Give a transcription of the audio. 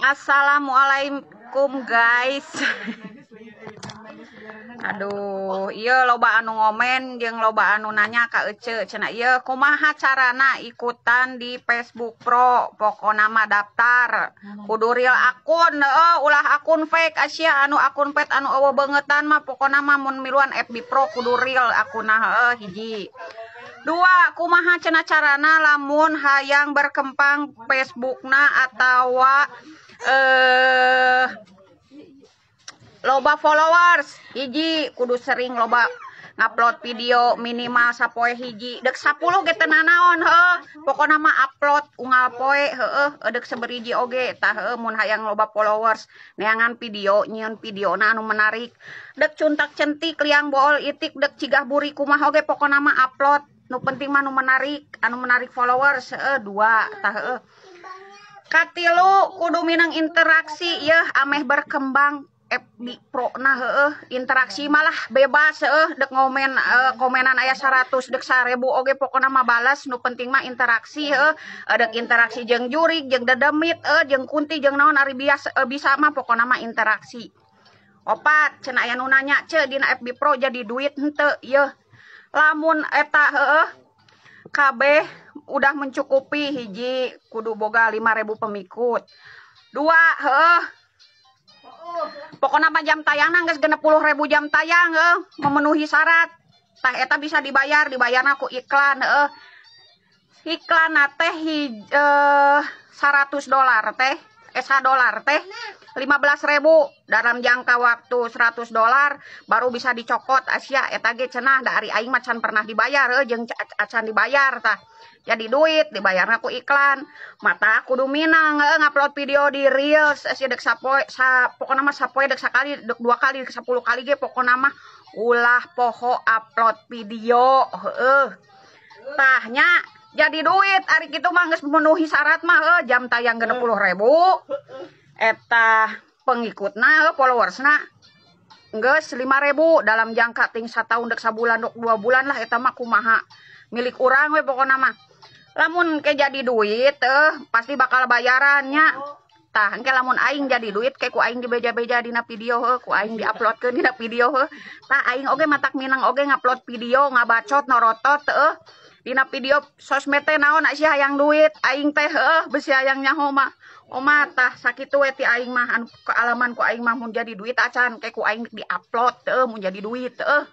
Assalamualaikum guys. Aduh, iya loba anu ngomen jeung loba anu nanya ka Ece cenah ieu kumaha carana ikutan di Facebook Pro. Pokona mah daftar kudu real akun, heueuh, ulah akun fake asia anu akun fake anu eueuh beungetan mah. Pokona mah mun miluan FB Pro kudu real akunna, heueuh, hiji. Dua, kumaha cenah carana lamun hayang berkembang Facebookna atawa loba followers? Hiji, kudu sering loba ngupload video, minimal sapoe hiji, dek 10 ge teu nanaon, heuh. Pokona mah upload unggal poe, heueuh, dek saberiji oge tah, heueuh. Mun hayang loba followers, neangan video, nyieun videona anu menarik, dek cuntak centik liang bool itik, dek cigah buri kumaha oge, pokona mah upload, nu penting mah nu menarik, anu menarik followers, heueuh. Dua tah, heueuh. Katilu, kudu minang interaksi ya ameh berkembang FB Pro. Nah, heueuh, interaksi malah bebas, heueuh, dek ngomen komenan aya 100 dek 1000 oge, pokona mah balas, nu penting mah interaksi, heueuh. Dek interaksi jeung jurig, jeung dedemit, jeung kunti, jeung naon ari biasa bisa mah, pokona mah interaksi. Opat, cenah aya nu nanya, "Ce, dina FB Pro jadi duit henteu?" Yeuh, lamun eta, heueuh, kabeh udah mencukupi. Hiji, kudu boga 5000 pengikut. Dua, heueuh, pokoknya mah jam tayang geus 60.000 jam tayang, heuh, memenuhi syarat. Tah, eta bisa dibayar, dibayarna ku iklan, heueuh. Iklan teh 100 dolar teh, dolar teh 15.000, dalam jangka waktu 100 dolar baru bisa dicokot asia. Eta ge cenah da ari aing mah can pernah dibayar, heuh, jeung acan dibayar. Tah, jadi duit dibayarna ku iklan. Mata kudu minang ngupload video di reels sia, dek sapoe sa, pokona mah sapoe dek sakali, dek dua kali, dek 10 kali ge, pokona mah ulah poho upload video, heueuh. Tahnya jadi duit. Ari kitu mah geus memenuhi syarat mah, heuh, jam tayang 60.000, eta pengikutna, heuh, followersna geus 5000 dalam jangka ting satahun, dek sabulan, dek 2 bulan lah, eta mah kumaha milik urang we. Pokona mah lamun ke jadi duit pasti bakal bayarannya. Tah, engke lamun aing jadi duit ke ku aing dibeja-beja dina video, heuh, ku aing diuploadkeun dina video, heuh. Tah, aing oge matak minang oge ngupload video ngabacot norotot, heuh, dina video sosmed teh. Naon sia hayang duit aing teh, heuh, besi hayang nyaho mah oma. Tah, sakitu we ti aing mah anu kealaman ku aing mah. Mun jadi duit acan, ke ku aing diupload, heuh, mun jadi duit, heuh.